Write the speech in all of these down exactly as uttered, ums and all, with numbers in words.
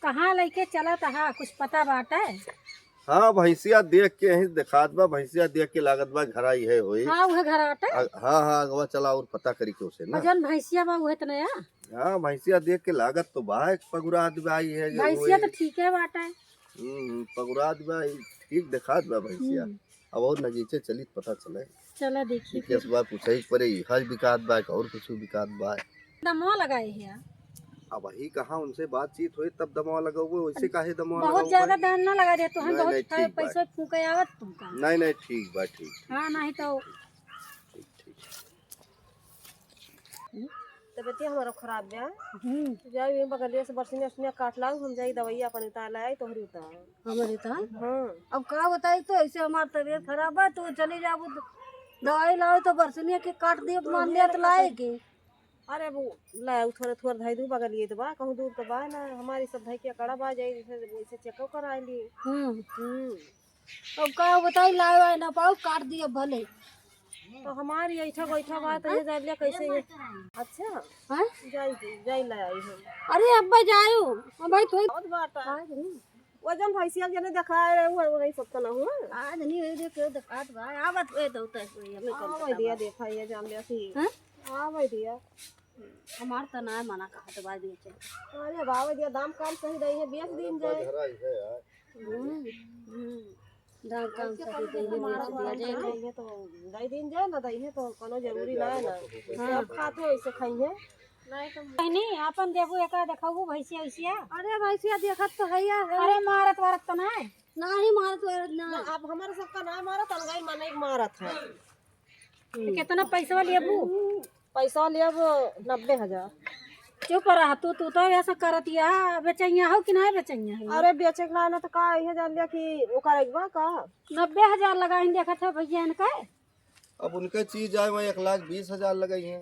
कहाँ लइके चलत हा, कुछ पता बाटे? हाँ, भैंसिया देख के यहीं देखात बा, भैंसिया देख के लागत बा घर आई है होई। हाँ, उहे घर आटे। अ-, हाँ, हाँ, अगवा चला और पता करी के उसे ना। और जौन भैंसिया बा, उहे त नया? हाँ, भैंसिया देख के लागत तो बा, एक पगुरात बा आई है, भैंसिया वही। तो ठीक है बाटे। हम्म, पगुरात बा, ठीक देखात बा भैंसिया। हम्म। अब और नगीचे चलित पता चले। चला देखी कि केस बा, पूछे के पड़े, हज बिकात बा, और कुछ बिकात बा। दमवा लगाए है। अब वही कहाँ उनसे बातचीत होई तब दमवा लगावे, वैसे काहे दमवा बहुत लगावे ज्यादा भाई? दाम ना लगा दे, तो हम नहीं, बहुत नहीं, ठीक बा। पैसा फूके आवत तुमका। नहीं, नहीं, ठीक बा, ठीक, ठीक, हाँ, ठीक, नहीं ठीक, तो ठीक, ठीक, ठीक। तबियतिया हमारा खराब बा। हम्म। जाई बगलिया से बरसिनिया उसनिया काट लाऊ, हम जाई दवाई अपन उतार लाई, तोहरी उतार। हमारे उतार? हाँ। अब का बताई, तो ऐसे हमार तबियत खराब बा, तो चले जाबू द-, दवाई लाओ तो बरसिनिया के काट दियो, मान लिया तो लाए के। अरे वो लाओ, थोड़ा थोड़ा धई दू, बगलिए तो बा, कहूँ दूर तो बा ना, हमारी सब धई के अकड़ा बा, जाई जैसे, वैसे चेकअप करा ली। हम्म। हम्म। अब का बताई, लाए वाए ना पाऊ, काट दिए भले। तो हमारी ऐठा बैठा बा, तो ये जान लिया कैसे ये। अच्छा। हाँ? जाई, जाई ले आई हम। अरे अब्बा जायो, हम भाई थोड़ी बहुत बात है। आज नहीं। वो जन भैंसिया जने दिखाए रहे, वो, वो नहीं सकता ना हुआ। आज नहीं, ये देख, ये दिखात बा, आवत हुए तो उतर हुए, हमें कौन हाँ, पता भैया बा। देखा, ये जान लिया सी। हाँ? हाँ, भैया। हमार त ना मना कहत बा बेचे। अरे बाबा जी, दाम काम सही दई है, बेच दीन जाए। हम्म, हम्म। दाम काम सही दई है, बेच दिया जाए। दई है तो दई दीन जाए, ना दई है तो कोनो जरूरी ना है ना। हाँ। सब खाते वैसे खाई है। नहीं तो बहिनी, आपन देबू एका देखाबू भैंसिया वैसिया? अरे भैंसिया देखत तो है यार। अरे मारत वारत तो ना है? नहीं मारत वारत ना ना, है। अब हमारे सबका ना मारत, अनगाई माने मारत है। तो कितना पैसा लेबू? पैसा लेब नब्बे हजार। चुप रह तू, तू तो ऐसा करतिया, बेचैया हो कि ना बेचैया हो? अरे बेचे के ना, ना तो का, इहे जान लिया कि ओकर एक बा का। नब्बे हजार लगाइन देखत है भैया इनका। अब उनके चीज आए वहाँ एक लाख बीस हजार लगाई है।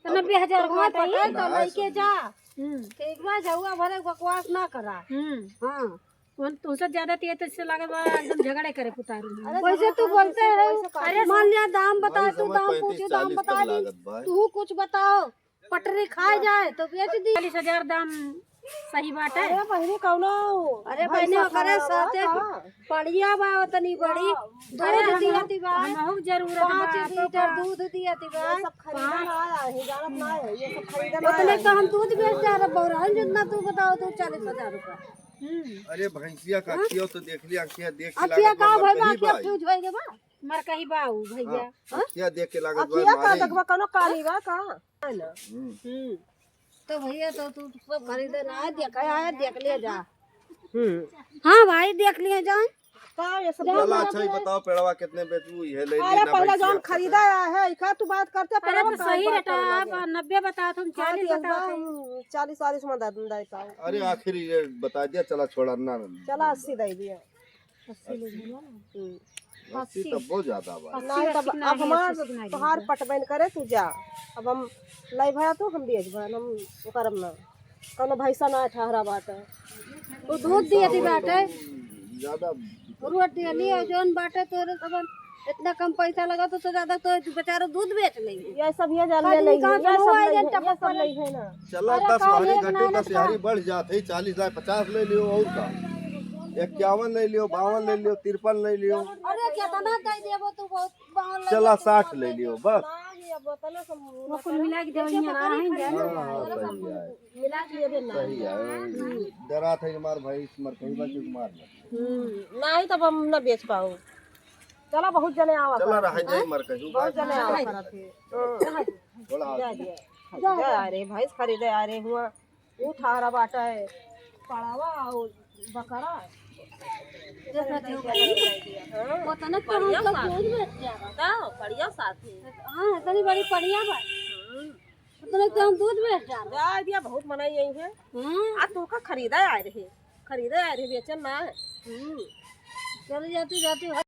तो अब नब्बे हजार अब हुआ तो पटाई तो ना लइके समझी। जा। हम्म। ठीक बा, जहुआ भरे बकवास ना करा। हम्म। हाँ। उन तुमसे ज्यादा तेज तेज से लागत बा, एकदम झगड़े करे पुतारू। अरे वैसे तू बोलते है, अरे मान लिया दाम बता, भाई, तू दाम पूछे, दाम बता दी। तू कुछ बताओ, पटरी खाए जाए तो बेच दी। चालीस हजार दाम सही बात है। अरे बहिनी, कौनो अरे बहिनी, ओकरे साथे बढ़िया बा, ओतनी बड़ी। हाँ। दूध दियत बा। हमहू जरूरत बा, पाँच लीटर दूध दियत बा। ये सब खरीदे ना आया है, जानत ना है, ये सब खरीदे ना आया है। ओतने तो हम दूध बेच जा रहे, बौराइन जितना तू बताओ, तू चालीस हजार रुपया। हम्म। अरे भैंसिया का अखिया तो देख लिया, अखिया देख के अखिया लागत का बा, भाई, मरकही अखिया बाई। फ्यूज होई गे बा। मरकही बाऊ भैया। हाँ, अखिया देख के लागत बा, अखिया का मारी। देखबा, कोनो काली बा का? है ना? हम्म। हम्म। तो भैया तो तू सब खरीदे ना आए, देखा आए, देख लिया जा। हम्म। हाँ भाई, देख लिया जाए। का ये सब चला, अच्छा ही बताओ, पेड़वा कितने बेचबू, ये ले ली अरे ना पहले भैंसिया। जौन खरीदा आया है, का तू बात करते, अरे पेड़वा तो का सही बात रेट करे है, लागे? आप नब्बे बता, तुम हाँ, चालीस तो बता, एकदम तुम चालीस, चालीस में दे, दे पाओ। अरे आखिर ये बता दिया, चला छोड़ा ना। चला अस्सी दे दिया। अस्सी ले लेना ना। हम्म। अस्सी अस्सी। तब बहुत ज्यादा बा। अस्सी, नहीं, तब अस्सी के अब नहीं, हमार अस्सी के नहीं तोहार लेंगे। पटबैन करे, तू जा। अब हम लाई भया तो हम बेच भया, हम करब ना। कौनो भैंसा ना ठहरा बाटे। वो दूध दिए थी बाटे। ज्यादा रोटी लिए जौन बाटे तोरे सबन इतना कम पैसा लगा तो, तो ज्यादा तो बेचारो दूध बेच लेंगे। ये सब ये जान ले लेंगे, ये सब नहीं है, ये सब नहीं है ना। चला, अरे दस वाली घटी, दस यारी बढ़ जात है, चालीस लाख पचास ले लियो और का, इक्यावन ले लियो, बावन ले लियो, तिरपन ले लियो। अरे कितना दे देबो तू, बहुत बावन ले चला, लियो, साठ ले लियो बस। नहीं, अब उतना सब वो कुल मिला के देवइया ना है, हाँ, हाँ, सही है। मिला के लेबे ना। सही है, डरा था हमार भाई, मरकही बा, चुप मार ले। हम्म, नहीं तब हम ना बेच पाओ। चला, बहुत जने आवा चला, करत रह है। जाई मरकही, बहुत जने आवा करत है। हाँ। बड़ा जा, जा। जा, जा। अरे भैंस खरीदे आ रहे हुआ, ऊ ठहरा बाटा है, पड़ावा और बकरा। देखा थे, हाँ, वो तो ना बढ़िया कहूँ सब साथ। दूध बेच जावा। का? बढ़िया साथ है। हाँ, इतनी बड़ी पड़िया बा। हम्म। इतने तो हम दूध बेच जावा। जा दिया, बहुत मनाई यही है। हाँ। आज तोका खरीदा आए रहे, खरीदा आए रहे, बेचन ना है। हम्म। चल जाती, जाती।